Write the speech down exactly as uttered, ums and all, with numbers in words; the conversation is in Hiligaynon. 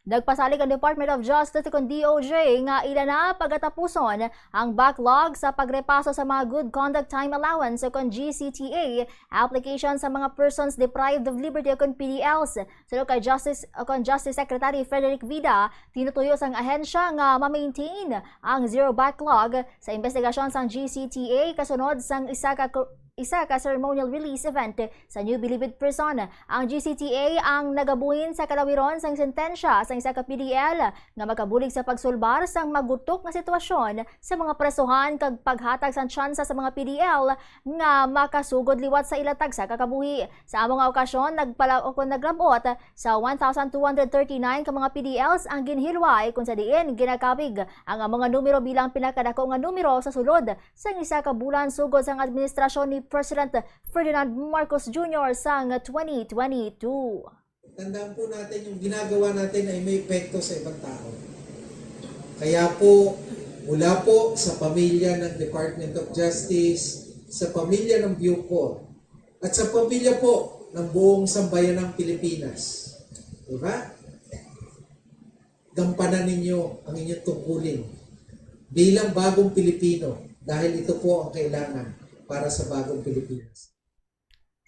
Nagpasalig ang Department of Justice o kon D O J nga ila na pagatapuson ang backlog sa pagrepaso sa mga good conduct time allowance o kon G C T A application sa mga persons deprived of liberty o kon P D Ls. Suno kay Justice o kon Justice Secretary Frederick Vida, tinutuyo sang ahensya nga ma-maintain ang zero backlog sa investigasyon sang G C T A kasunod sang isa ka isa ka ceremonial release event sa New Bilibid Prison. Ang G C T A ang nagabuhin sa kalawiron sang sentensya sang isa ka P D L nga makabulig sa pagsulbar sang magutok nga sitwasyon sa mga presohan kag paghatag sang tsansa sa mga P D L nga makasugod liwat sa ila tagsa ka kabuhi. Sa amo nga okasyon, nagpala-, o kon naglab-ot sa one thousand two hundred thirty-nine ka mga P D Ls ang ginhilway, kung sa diin ginakabig ang among nga numero bilang pinakadako nga numero sa sulod sang isa ka bulan sugod sang administrasyon ni President Ferdinand Marcos Junior sang twenty twenty-two. Tandaan po natin, yung ginagawa natin ay may epekto sa ibang tao. Kaya po, mula po sa pamilya ng Department of Justice, sa pamilya ng Bucor, at sa pamilya po ng buong sambayan ng Pilipinas. Di ba? Gampanan ninyo ang inyong tungkulin bilang bagong Pilipino, dahil ito po ang kailangan para sa bagong Pilipinas.